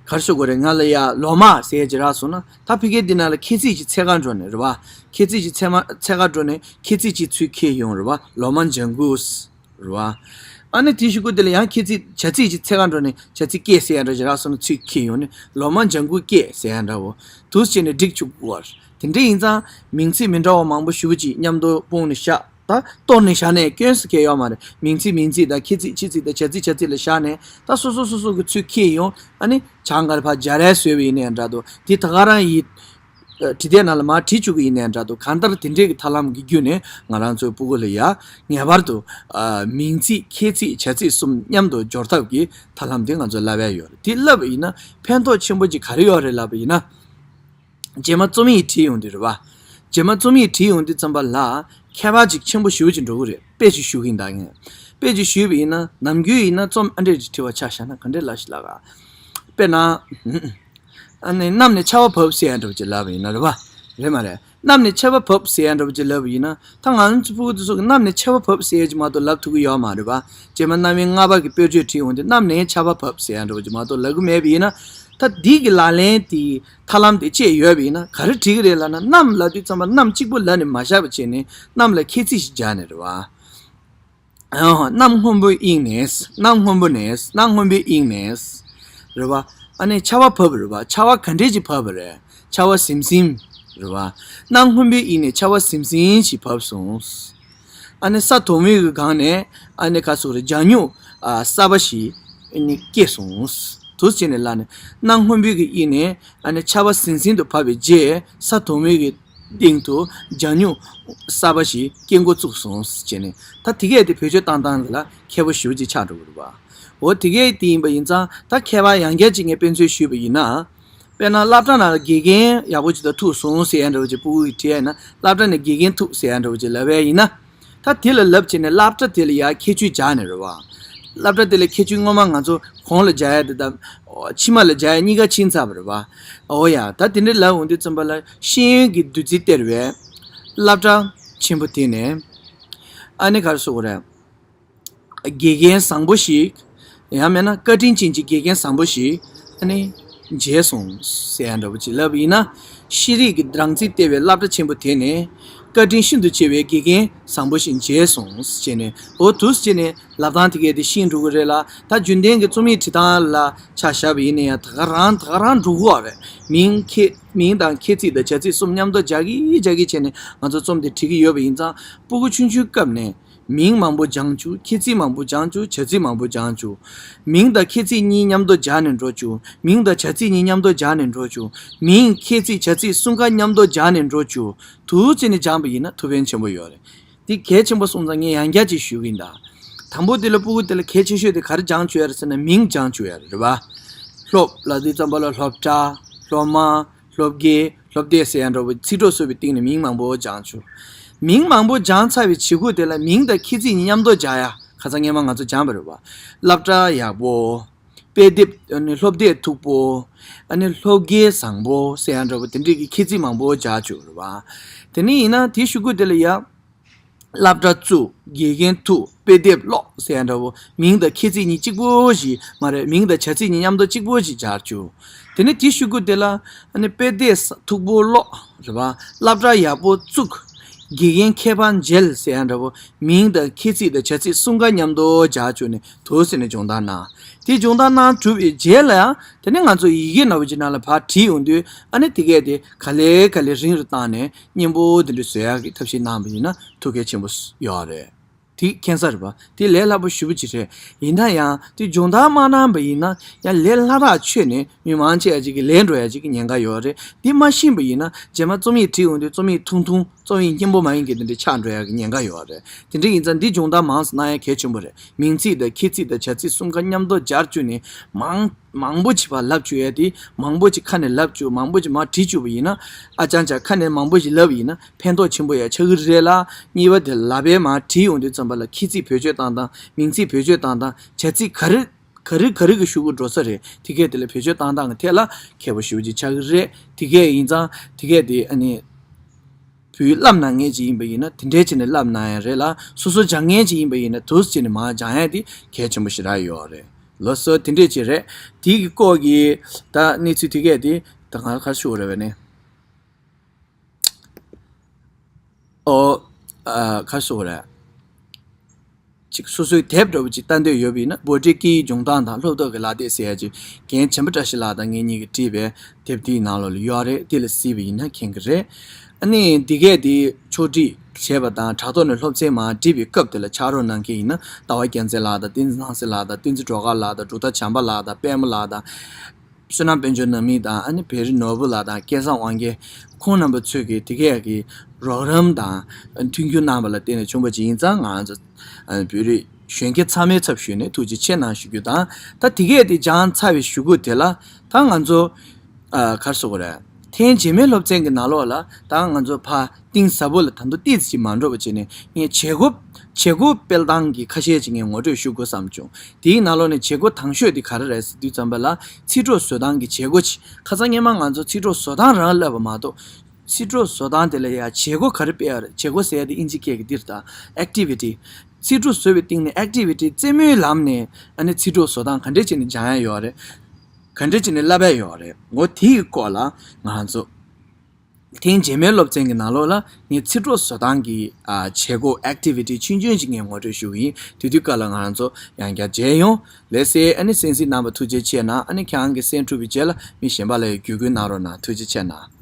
ག་རེ་ཞུ་དགོས་རེད། ང་ལ་ཡ་ལོ་མ་ཟེར་ཅིག་རག་སོང་ན། ད་ཕ་གིའི་འདི་ནང་ལ་ཁྱད་ཚིག་ཅིག་འཚོལ་ག་འགྲོ་ནས་རེད་བ། ཁྱད་ཚིག་ཅིག་འཚོལ་མ་འཚོལ་ག་འགྲོ་ནས་ཁྱད་ཚིག་ཅིག་ཚུར་འཁྱེར་ཡོང་རེད་བ། ལོ་མ་ལྗང་གུ་རེད་བ། ཨ་ནི་དེའི་གཞུག་གུ་དེ་ལ་ཡང་ཁྱད་ཚིག་བྱ་ཚིག་ཅིག་འཚོལ་ག་འགྲོ་ནས་བྱ་ཚིག་སྐྱེས་ཟེར་ཡ་འདྲ་ཅིག་རག་སོང་ན་ཚུར་འཁྱེར་ཡོང་ནས་ལོ་མ་ལྗང་གུ་སྐྱེས་ཟེར་ཡ་འདྲ་བོ། དུ་བྱས་ནས་འགྲིག་བཅུག་དགོས། དེ་འདྲ་ཡིན་ཙང་མིང་ཚིག་མི་འདྲ་བ་མང་པོ་ཞེ་པོ་ཅིག་མཉམ་དུ་སྤུངས་ནས་བཞག་ད་གཏོར་ནས་བཞག་ནས་སྐྱོན་ཟེར་མཁན་ཡོད་མ་རེད། མིང་ཚིག་མིང་ཚིག་དང་ཁྱད་ཚིག་ཁྱད་ཚིག་དང་བྱ་ཚིག་བྱ་ཚིག་ལ་བཞག་ནས་ད་སོ་སོ་སོ་སོ་གི་ཚུར་འཁྱེར་ཡོང་། ཨ་ནི་བྱ་འགར་ཕར་སྦྱར་ཡས་བཟོས་པ་ཡིན་ནའི་འདྲ་འདུག་དེ་ད་ག་རང་ཡི་བྲིས་དེབ་ནང་ལ་མར་བྲིས་བཅུག་གི་ཡིན་ནའི་འདྲ་འདུག་གང་ལྟར་དེ་འདྲས་ཀྱི་ཐབས་ལམ་གྱི་བརྒྱུད་ནས་ང་རང་ཚོའི་སྤུ་གུ་ལ་ཡ་ངེས་པར་དུ་ཨ་མིང་ཚིག་ཁྱད་ཚིག་བྱ་ཚིག་གསུམ་མཉམ་དུ་སྦྱོར་ཐབས་ཀྱི་ཐབས་ལམ་དེ་ང་ཚོ་བསླབ་ཡ་ཡོད་རེད། དེ་བསླབ་པ་ཡིན་ན་ཕན་ཐོགས་ཆེན་པོ་ཅིག་ག་རེ་ཡོད་རེད་ལབ་པ་ཡིན་ན། རྗེས་མ་རྩོམ་ཡིག་བྲིས་ཡོང་དུས་རེད་བ། རྗེས་མ་རྩོམ་ཡིག་བྲིས་ཡོང་དུས་ཙམ་པ་ལ་ཁྱད་པར་ཅིག་ཆེན་པོ་ཞེ་པོ་ཅིག་འགྲོ་གི་རེད། དཔེ་ཅིག་ཞུ་གི་ཡིན་ད་ངས། དཔེ་ཅིག་ཞུས་པ་ཡིན་ན་ནམ་རྒྱུན་ཡིན་ན་རྩོམ་ཨ་འདྲས་ཅིག་བྲིས་པ་ཆ་བཞག་ན་ག་འདྲས་ལབ་ཤིག་ལབ་ག་དཔེར་ན། ཨ་ནི་གནམ་ནས་ཆར་པ་བབས་ཟེར་ཡ་འདྲ་པོ་ཅིག་ལབ་པ་ཡིན་ན་རེད་བ། རེད་མ་རེད། གནམ་ནས་ཆར་པ་བབས་ཟེར་ཡ་འདྲ་པོ་ཅིག་ལབ་པ་ཡིན་ན། ད་ང་ཚོ་ཕྲུ་གུ་དེ་ཚོ་གིས་གནམ་ནས་ཆར་པ་བབས་ཟེར་ཡ་ཅིག་མ་གཏོགས་ལབ་ཐུབ་ཀྱི་ཡོད་མ་རེད་བ། རྗེས་མ་རྣམ་དབྱེ་ལྔ་པ་གི་དཔེར་བརྗོད་བྲིས་ཡོང་དུས་གནམ་ནས་ཆར་པ་བབས་ཟེར་ཡ་འདྲ་པོ་ཅིག་མ་གཏོགས་ལབ་ཀྱི་མེད་པ་ཡིན་ན། ད་འདི་གི་ལག་ལེན་དེ་ཐབས་ལམ་དེ་སྤྱད་ཡོད་པ་ཡིན་ན་ག་རེ་འགྲིག་གི་རེད་ལབ་ན། གནམ་ལབ་དུས་ཙམ་པ་གནམ་གཅིག་པོ་ལབ་ནས་མ་བཞག་པ་བྱས་ནས་གནམ་ལ་ཁྱད་ཚིག་ཞིག་སྦྱར་ནས་རེད་བ། ཨ་གནམ་སྔོན་པོའི་དབྱིངས་ནས། གནམ་སྔོན་པོ་ནས། གནམ་སྔོན་པོའི་དབྱིངས་ནས། རེད་བ། ཨ་ནི་ཆར་པ་བབས་རེད་བ། ཆར་པ་ག་འདྲས་ཅིག་བབས་པ་རེད། ཆར་པ་ཟིམ་ཟིམ། རེད་བ། གནམ་སྔོན་པོའི་དབྱིངས་ནས་ཆར་པ་ཟིམ་ཟིམ་ཞིག་བབས་སོང་། ཨ་ནི་ས་དོག་མོའི་གི་སྒང་ནས་ཨ་ནི་ག་ཟེར་རེད། ལྗང་སྨྱུག་ཨ་གསར་པ་ཞིག་ཨ་ནི་སྐྱེས་སོང་། དུ་བྱས་ནས་ལབ་ནས་གནམ་སྔོན་པོའི་གི་དབྱིངས་ནས་ཨ་ནི་ཆར་པ་ཟིམ་ཟིམ་དུ་བབས་པའི་རྗེས་ས་དོག་མོའི་གི་སྟེང་དུ་ལྗང་སྨྱུག་གསར་པ་ཞིག་སྐྱེ་འགོ་བཙུགས་སོང་ཟེར་ནས། ད་དེ་གས་དེ་བེད་སྤྱོད་བཏང་སྟངས་ལ་ཁྱད་པར་ཞེ་པོ་ཅིག་ཆགས་འགྲོ་གི་རེད་བ། འོ་དེ་གས་དེ་ཡིན་པ་ཡིན་ཙང་ད་ཁྱད་པར་ཡང་བསྐྱར་ཅིག་ངས་དཔེ་མཚོན་ཞུས་པ་ཡིན་ན། དཔེར་ན་སློབ་གྲྭ་ནང་ལ་དགེ་རྒན་ཡག་པོ་ཅིག་དང་ཐུག་སོང་ཟེར་ཡ་འདྲ་བོ་ཅིག་ཕྲུ་གུ་གིས་བྲིས་ཡ་ཡིན་ན། སློབ་གྲྭ་ནས་དགེ་རྒན་ཐུག་ཟེར་ཡ་འདྲ་བོ་ཅིག་ལབ་ཡ་ཡིན་ན། ད་དེ་ལ་ལབ་བྱས་ནས་སློབ་གྲྭ་དེ་ལ་ཡ་ཁྱད་ཆོས་སྦྱར་ནས་རེད་བ། སློབ་གྲྭ་དེ་ལ་ཁྱད་ཆོས་སྔོན་མ་ང་ཚོ་གོང་ལ་སྦྱར་ཡ་དེ་དང་ཕྱི་མ་ལ་སྦྱར་ཡ་གཉིས་ཀ་ཕྱིན་ཚར་བ་རེད་བ། འོ་ཡ། ད་དེ་འདྲ་ལབ་འོང་དུས་ཙམ་པ་ལ་ཤེས་ཡོན་གྱི་བདུད་རྩི་སྟེར་བའི་སློབ་གྲྭ་ཆེན་པོ་དེ་ནས་ཨ་ནི་ག་རེ་ཟེར་དགོས་རེད། དགེ་རྒན་བཟང་པོ་ཞིག་ཡང་མིན་ན་བཀའ་དྲིན་ཅན་གྱི་དགེ་རྒན་བཟང་པོ་ཞིག་ཨ་ནི་མཇལ་སོང་ཟེར་ཡ་འདྲ་པོ་ཅིག་ལབ་ཡིན་ན། ཤེས་རིག་གི་སྦྲང་རྩི་སྟེར་བའི་སློབ་གྲྭ་ཆེན་པོ་དེ་ནས་བཀའ་དྲིན་ཤིན་ཏུ་ཆེ་བའི་དགེ་རྒན་བཟང་པོ་ཞིག་མཇལ་སོང་ཟེར་ནས། འོ་དུ་ཟེར་ནས་ལབ་སྟངས་དེ་གས་དེ་ཤེས་འགྲོ་གི་རེད་ལ། ད་རྒྱུན་ལྡན་གྱི་རྩོམ་ཡིག་བྲིས་སྟངས་ལ་ཆ་བཞག་པ་ཡིན་ན་ཡང་ད་ག་རང་ད་ག་རང་འགྲོ་གི་ཡོད་རེད། མིང་ཁྱད་མིང་དང་ཁྱད་ཚིག་དང་བྱ་ཚིག་གསུམ་མཉམ་དུ་སྦྱར་གི་སྦྱར་གི་བྱས་ནས་ང་ཚོ་རྩོམ་དེ་བྲིས་ཀྱི་ཡོད་པ་ཡིན་ཙང་། ཕྲུ་གུ་ཆུང་ཆུང་སྐབས་ནས། མིང་མང་པོ་སྦྱང་བཅུག་ཁྱད་ཚིག་མང་པོ་སྦྱང་བཅུག་བྱ་ཚིག་མང་པོ་སྦྱང་བཅུག་མིང་དང་ཁྱད་ཚིག་གཉིས་མཉམ་དུ་སྦྱར་ནས་འགྲོ་བཅུག་མིང་དང་བྱ་ཚིག་གཉིས་མཉམ་དུ་སྦྱར་ནས་འགྲོ་བཅུག་མིང་ཁྱད་ཚིག་བྱ་ཚིག་གསུམ་ཀ་མཉམ་དུ་སྦྱར་ནས་འགྲོ་བཅུག་དུ་བྱས་ནས་སྦྱངས་པ་ཡིན་ན་ཐུགས་ཕན་ཆེན་པོ་ཡོད་རེད། འདི་གལ་ཆེན་པོ་སོང་ཙང་ངས་ཡང་བསྐྱར་ཅིག་ཞུ་གི་ཡིན་ད། དང་པོ་དེ་ལ་ཕྲུ་གུ་དེ་ལ་གལ་ཆེ་ཤོས་དེ་ག་རེ་སྦྱང་བཅུག་ཡ་རེད་ཟེར་ན་མིང་སྦྱང་བཅུག་ཡ་རེད་བ། སློབ་ལབ་དུས་ཙམ་པ་ལ་སློབ་གྲྭ། སློབ་མ། སློབ་དགེ། སློབ་དེབ་ཟེར་ཡ་འདྲ་བོ་ཚིག་གྲོགས་སོགས་པའི་སྟེང་ནས་མིང་མང་པོ་སྦྱང་བཅུག་མིང་མང་པོ་སྦྱངས་ཚར་བའི་རྗེས་ཁུལ་དེ་ལ་མིང་དང་ཁྱད་ཚིག་གཉིས་མཉམ་དུ་སྦྱར་ཡ་ཁ་སང་སྔོན་མ་ང་ཚོ་སྦྱངས་པ་རེད་བ། སློབ་གྲྭ་ཡག་པོ། དཔེ་དེབ་ཨ་ནི་སློབ་དེབ་མཐུག་པོ། ཨ་ནི་སློབ་དགེ་བཟང་པོ་ཟེར་ཡ་འདྲ་བོ་དེ་འདྲས་ཀྱི་ཁྱད་ཚིག་མང་པོ་སྦྱར་བཅུག་རེད་བ། དེ་ནས་ཡིན་ན་དེའི་གཞུག་གུ་དེ་ལ་ཡ། སློབ་གྲྭ་བཙུགས། དགེ་རྒན་ཐུག་དཔེ་དེབ་ཀློག་ཟེར་ཡ་འདྲ་བོ། མིང་དང་ཁྱད་ཚིག་གཉིས་གཅིག་པོ་ཞིག་མ་རེད། མིང་དང་བྱ་ཚིག་གཉིས་མཉམ་དུ་གཅིག་པོ་ཞིག་སྦྱར་བཅུག་དེ་ནས་དེའི་གཞུག་གུ་དེ་ལ་ཨ་ནི་དཔེ་དེབ་མཐུག་པོ་ཀློག་རེད་བ། སློབ་གྲྭ་ཡག་པོ་བཙུགས། དགེ་རྒན་མཁས་པ་མཇལ་ཟེར་ཡ་འདྲ་བོ། མིང་དང་ཁྱད་ཚིག་དང་བྱ་ཚིག་གསུམ་ཀ་མཉམ་དུ་སྦྱར་བཅུག་ནས་དུ་ཟེར་ནས་སྦྱོང་བརྡར་གནང་། དེ་སྦྱོང་བརྡར་གནང་གྲུབ་པའི་རྗེས་ལ་ཡང་དེ་ནས་ང་ཚོ་ཡི་གེ་ནག་པོ་ཅིག་ནང་ལ་ཕར་བྲིས་ཡོང་དུས་ཨ་ནི་དེ་གས་དེ་ག་ལེ་ག་ལེ་རིང་རུ་བཏང་ནས། སྙན་པོ་དེ་འདྲ་བཟོ་ཡག་གི་ཐབས་ཤེས་གནང་བ་ཡིན་ན་ཐུགས་གལ་ཆེན་པོ་ཡོད་རེད། དེ་མཁྱེན་ས་རེད་པ། དེ་ལས་སླ་པོ་ཞེ་པོ་ཅིག་རེད། ཡིན་ན་ཡང་དེ་སྦྱོང་བརྡར་མ་གནང་པ་ཡིན་ན་ཡང་ལས་སླ་ཐག་ཆོད་ནས་མི་མང་ཆེ་བ་ཅིག་གི་ལས་འགྲོ་ཡག་ཅིག་གི་ཉེན་ཁ་ཡོད་རེད། དེ་མ་ཤེས་པ་ཡིན་ན་རྗེས་མ་རྩོམ་ཡིག་བྲིས་འོང་དུས་རྩོམ་ཡིག་ཐུང་ཐུང་རྩོམ་ཡིག་སྙན་པོ་མ་ཡིན་གྱི་དེ་འདྲ་ཆགས་འགྲོ་ཡག་གི་ཉེན་ཁ་ཡོད་རེད། དེ་འདྲ་ཡིན་ཙང་འདི་སྦྱོང་བརྡར་མང་ཙམ་གནང་ཡག་གལ་ཆེན་པོ་རེད། མིང་ཚིག་དང་ཁྱད་ཚིག་དང་བྱ་ཚིག་གསུམ་ཀ་མཉམ་དུ་སྦྱར་བཅུག་ནས་མང་མང་པོ་ཅིག་ཕར་ལབ་བཅུག་ཡ་དེ། མང་པོ་ཅིག་ཁ་ནས་ལབ་བཅུག་མང་པོ་ཅིག་མར་བྲིས་བཅུག་པ་ཡིན་ན། ཨ་ཅང་ཅང་ཁ་ནས་མང་པོ་ཞིག་ལབ་པ་ཡིན་ན་ཕན་ཐོགས་ཆེན་པོ་ཡ་ཆགས་ཀྱི་རེད་ལ། གཉིས་པ་དེ་ལབ་པའི་མར་བྲིས་ཡོང་དུས་ཙམ་པ་ལ་ཁྱད་ཚིག་བེད་སྤྱོད་བཏང་སྟངས། མིང་ཚིག་བེད་སྤྱོད་བཏང་སྟངས། བྱ་ཚིག་ག་རེ་ག་རེ་ག་རེ་གི་གཞུག་གུ་འགྲོ་ས་རེད། དེ་གས་དེ་ལ་བེད་སྤྱོད་བཏང་སྟངས་ཀྱི་ཐད་ལ་ཁྱད་པར་ཞེ་པོ་ཅིག་ཆགས་ཀྱི་རེད། དེ་གས་ཡིན་ཙང་དེ་གས་དེ་ཨ་ནི། བོད་ཡིག་བསླབ་གནང་མཁན་ཅིག་ཡིན་པ་ཡིན་ན་དེ་འདྲའི་བྱས་ནས་བསླབ་གནང་ཡ་རེད་ལ། སོ་སོ་སྦྱང་མཁན་ཅིག་ཡིན་པ་ཡིན་ན་དུ་བྱས་ནས་མར་སྦྱང་ཡ་དེ་གལ་ཆེན་པོ་ཞེ་དྲག་ཡོད་རེད། ལགས་སོ། དེ་འདྲས་ཅིག་རེད། དེའི་གི་སྐོར་གྱི་ད་གནས་ཚུལ་དེ་གས་དེ་ད་ང་ག་རེ་ཞུ་དགོས་རེད་པས་ནི། ཨོ། ཨ། ག་རེ་ཞུ་དགོས་རེད། ཅིག་སོ་སོའི་དེབ་འདྲ་པོ་ཅིག་ལྟ་འདོད་ཡོད་པ་ཡིན་ན། བྷོ་ཊའི་སྐད་ཡིག་སྦྱོང་སྟངས་དང་སློབ་གྲྭ་གི་ལག་དེབ་ཟེར་ཡ་ཅིག་རྒན་བྱམས་པ་བཀྲ་ཤིས་ལགས་དང་ངེད་གཉིས་ཀྱིས་བྲིས་པའི་དེབ་དེའི་ནང་ལོགས་ལ་ཡོད་རེད། དེ་ལ་གཟིགས་པ་ཡིན་ན་མཁྱེན་གྱི་རེད། ཨ་ནི་འདི་གས་དེ་ཕྱོགས་སྒྲིག་བྱས་པ་དང་དྲ་ཐོག་ནས་སློབ་ཚན་མར་བསྒྲིགས་པའི་སྐབས་དེ་ལ་ཕྱག་རོགས་གནང་མཁན་ཡིན་ན། ཟླ་བ་རྒྱལ་མཚན་ལགས་དང་། བསྟན་འཛིན་སྣང་སྲིད་ལགས་དང་། བསྟན་འཛིན་སྒྲོལ་དཀར་ལགས་དང་། འབྲུག་རྟ་བྱམས་པ་ལགས་དང་། པད་མ་ལགས་དང་། བསོད་ནམས་དཔལ་འབྱོར་ནང་མི་དང་། ཨ་ནི་བེ་རི་ནོར་བུ་ལགས་དང་། སྐལ་བཟང་དབང་རྒྱལ། ཁོང་རྣམ་པ་ཚོས་ཀྱིས་དེ་གས་ཀྱི་རོགས་རམ་དང་མཐུན་འགྱུར་གནང་བ་ལ་བརྟེན་ནས་བྱུང་བ་ཅིག་ཡིན་ཙང་། ང་ཚོ་བོད་རིགས་གཞོན་སྐྱེས་ཚང་མའི་ཚབ་ཞུས་ནས་ཐུགས་རྗེ་ཆེ་གནང་ཞུ་རྒྱུ་དང་། ད་དེ་གས་དེ་སྦྱངས་ཚར་བའི་གཞུག་གུ་དེ་ལ་ད་ང་ཚོ་ཨ། ག་རེ་ཟེར་དགོས་རེད། ཐེངས་རྗེས་མའི་སློབ་ཚན་གྱི་ནང་ལོགས་ལ་ད་ང་ཚོ་ཕར་གཏིང་ཟབ་པོ་ལ་ད་དུང་ཏོག་ཙམ་ཅིག་མ་འགྲོ་བ་བྱས་ནས། ངས་བྱེད་སྒོ་བྱེད་སྒོ་སྤེལ་སྟངས་ཀྱི་ཁ་ཤས་ཅིག་ངས་ངོ་སྤྲོད་ཞུ་དགོས་བསམ་བྱུང་། དེའི་ནང་ལོགས་ནས་བྱེད་སྒོ་དང་ཤོས་དེ་ག་རེ་རེད་ཟེར་དུས་ཙམ་པ་ལ། ཚིག་གྲོགས་བཟོ་སྟངས་ཀྱི་བྱེད་སྒོ་ཅིག་ཁ་སང་སྔོན་མ་ང་ཚོ་ཚིག་གྲོགས་བཟོ་སྟངས་རང་བསླབས་པ་མ་གཏོགས། ཚིག་གྲོགས་བཟོ་སྟངས་དེ་ལ་ཡ་བྱེད་སྒོ་ག་རེ་སྤེལ་ཡ་རེད། བྱེད་སྒོ་ཟེར་ཡ་དེ་ཨིན་ཇི་སྐད་ཀྱི་འདིར་ད་ཨེག་ཊི་བི་ཊི། ཚིག་གྲོགས་བཟོ་བའི་སྟེང་ནས་ཨེག་ཊི་བི་ཊི་རྩེད་མོའི་ལམ་ནས། ཨ་ནི་ཚིག་གྲོགས་བཟོ་སྟངས་ག་འདྲས་བྱས་ནས་སྦྱང་ཡ་ཡོད་རེད། ག་འདྲས་བྱས་ནས་བསླབ་ཡ་ཡོད་རེད། འོ་དེའི་སྐོར་ལ་ང་ཚོ་ཐེངས་རྗེས་མའི་སློབ་ཚན་གྱི་ནང་ལོགས་ལ་ངས་ཚིག་གྲོགས་བཟོ་སྟངས་ཀྱི་ཨ། བྱེད་སྒོ་ཨེག་ཊི་བི་ཊི་ཆུང་ཆུང་ཞིག་ངས་ངོ་སྤྲོད་ཞུ་གི་ཡིན། དེ་དུས་སྐབས་ལ་ང་རང་ཚོ་ཡང་བསྐྱར་མཇལ་ཡོང་། ལགས་སེ། ཨ་ནི་གསན་གཟིགས་གནང་བ་ཐུགས་རྗེ་ཆེ་གནང་། ཨ་ནི་ཁྱེད་རང་གིས་གསན་གྲུབ་པའི་རྗེས་ལ་མི་གཞན་པ་ལ་ཡང་བརྒྱུད་སྐུལ་གནང་རོགས་གནང་། ཐུགས་རྗེ་ཆེ་གནང་།